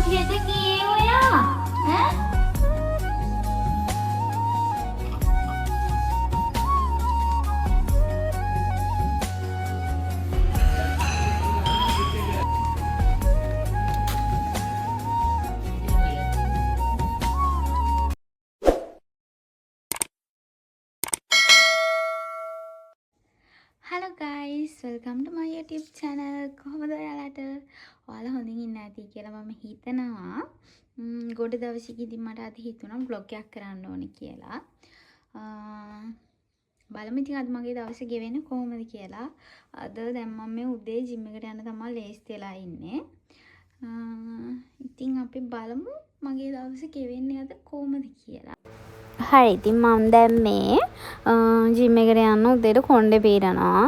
කොහෙද ගියේ ඔයා? ඈ? Hello guys, welcome to my YouTube channel. කොහොමද ඔයාලට? ඔයාලා හොඳින් ඉන්න ඇති කියලා මම හිතනවා. ගොඩ දවසක ඉතින් මට අද හිතුණා ව්ලොග් එකක් කරන්න ඕනේ කියලා. බලමු ඉතින් අද මගේ දවස ගෙවෙන්නේ කොහොමද කියලා. අද දැන් මම මේ උදේ ජිම් එකට යන්න තමයි ලේස්ති වෙලා ඉන්නේ. ඉතින් අපි බලමු මගේ දවස ගෙවෙන්නේ අද කොහොමද කියලා. හරි, ඉතින් මම දැන් මේ ජිම් එකට යන්න උදේට කොණ්ඩේ පීරනවා.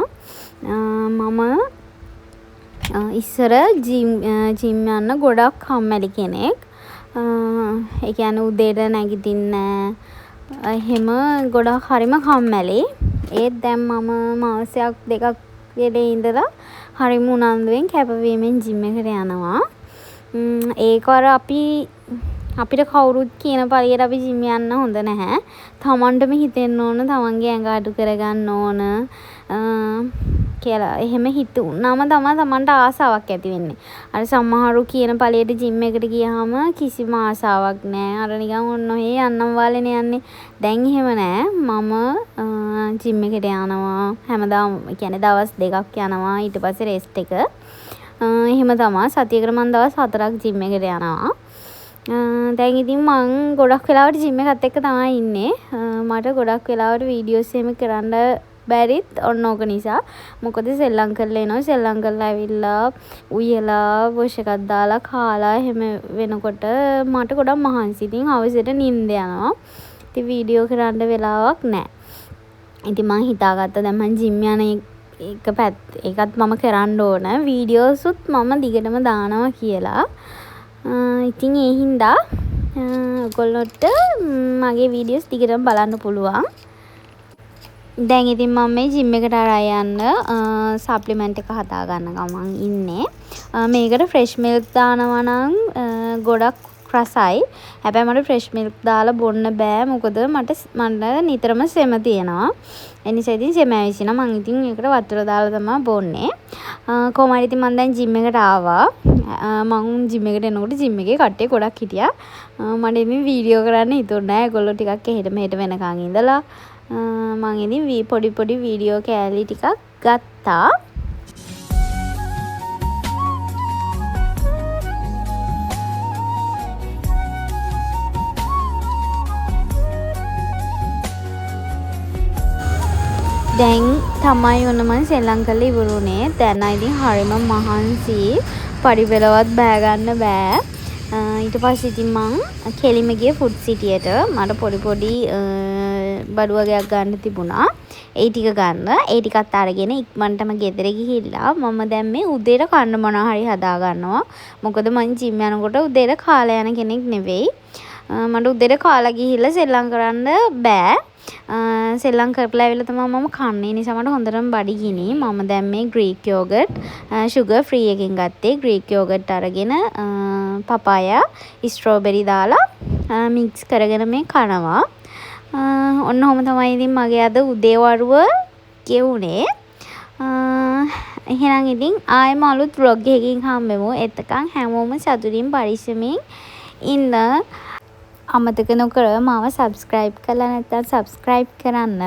මම ඉස්සර ජිම් යන්න ගොඩක් කම්මැලි කෙනෙක්. ඒ කියන්නේ උදේට නැගිටින්න එහෙම ගොඩක් හරිම කම්මැලි. ඒත් දැන් මම මාසයක් දෙකක් වෙලේ ඉඳලා හරිම උනන්දුවෙන් කැපවීමෙන් ජිම් එකට යනවා. ඒක අර අපිට කවුරුත් කියන පළියට අපි ජිම් යන්න හොඳ නැහැ. තමන්ටම හිතෙන්න ඕන තමන්ගේ ඇඟ අඩු කරගන්න ඕන කියලා. එහෙම හිතුණාම තමයි තමන්ට ආසාවක් ඇති වෙන්නේ. අර සමහරු කියන පළියට ජිම් එකට ගියාම කිසිම ආසාවක් නෑ. අර නිකන් ඔන්න ඔහේ යන්නම් වාලේනේ යන්නේ. දැන් එහෙම නෑ. මම ජිම් එකට යනවා. හැමදාම, ඒ කියන්නේ දවස් දෙකක් යනවා. ඊට පස්සේ රෙස්ට් එක. එහෙම තමා. සතියකට මං දවස් 4ක් ජිම් එකට යනවා. දැන් ඉතින් මං ගොඩක් වෙලාවට ජිම් එකත් එක්ක තමයි ඉන්නේ. මට ගොඩක් වෙලාවට වීඩියෝස් එහෙම කරන්න බැරිත් ඔන්න ඕක නිසා. මොකද සෙල්ලම් කරලා එනවා. සෙල්ලම් කරලා ඇවිල්ලා උයලා වොෂ් එකක් දාලා කාලා එහෙම වෙනකොට මට ගොඩක් මහන්සි. ඉතින් හවසට නින්ද යනවා. ඉතින් වීඩියෝ කරන්න වෙලාවක් නෑ. ඉතින් මං හිතාගත්තා දැන් මං ජිම් යන එක ඒකත් මම කරන්න ඕන. වීඩියෝසුත් මම දිගටම දානවා කියලා. ඉතින් ඒ හින්දා ඔයගොල්ලොන්ට මගේ වීඩියෝස් දිගටම බලන්න පුළුවන්. දැන් ඉතින් මම මේ ජිම් එකට අරන් යන්න සප්ලිමන්ට් එක හදා ගන්න ගමන් ඉන්නේ. මේකට ෆ්‍රෙෂ් මිල්ක් දානවා නම් ගොඩක් රසයි. හැබැයි මට ෆ්‍රෙෂ් මිල්ක් දාලා බොන්න බෑ. මොකද මට නිතරම සෙම තියෙනවා. ඒ නිසා ඉතින් සෙම ඇවිස්සෙනවා. මං ඉතින් ඒකට වතුර දාලා තමයි බොන්නේ. කොහොම හරි ඉතින් මං දැන් ජිම් එකට ආවා. මං ජිම් එකට එනකොට ජිම් එකේ කට්ටිය ගොඩක් හිටියා. මට ඉතින් වීඩියෝ කරන්න හිතුන්නේ නෑ. ඒගොල්ලෝ ටිකක් එහෙට මෙහෙට වෙනකන් ඉඳලා. මං ඉතින් පොඩි පොඩි වීඩියෝ කෑලි ටිකක් ගත්තා. දැන් තමයි ඔන්න මං සෙල්ලම් කරලා ඉවර වුණේ. දැන් නම් ඉතින් හරිම මහන්සි. පඩි පෙළවත් බෑ ගන්න බෑ. ඊට පස්සේ ඉතින් මං කෙලිම ගියේ ෆුඩ් සිටියට. මට පොඩි පොඩි බඩු වගේක් ගන්න තිබුණා. ඒ ටික ගන්න. ඒ ටිකත් අරගෙන ඉක්මනටම ගෙදර ගිහිල්ලා මම දැන් මේ උදේට කන්න මොනවා හරි හදා ගන්නවා. මොකද මං ජිම් යනකොට උදේට කාලා යන කෙනෙක් නෙවෙයි. මට උදේට කාලා ගිහිල්ලා සෙල්ලම් කරන්න බෑ. සෙල්ලම් කරලා ඇවිල්ලා තමයි මම කන්නේ. ඒ නිසා මට හොඳටම බඩගිනි. මම දැන් මේ ග්‍රීක් යෝගට්, ෂුගර් ෆ්‍රී එකෙන් ගත්තේ. ග්‍රීක් යෝගට් අරගෙන, පපායා, ස්ට්‍රෝබෙරි දාලා, මික්ස් කරගෙන මේ කනවා. ඔන්න ඔහොම තමයි ඉතින් මගේ අද උදේ වරුව ගෙවුනේ. එහෙනම් ඉතින් ආයෙම අලුත් ව්ලොග් එකකින් හම්බෙමු. එතකන් හැමෝම සතුටින් පරිස්සමින් ඉන්න. අමතක නොකර මාව සබ්ස්ක්‍රයිබ් කරලා නැත්නම් සබ්ස්ක්‍රයිබ් කරන්න.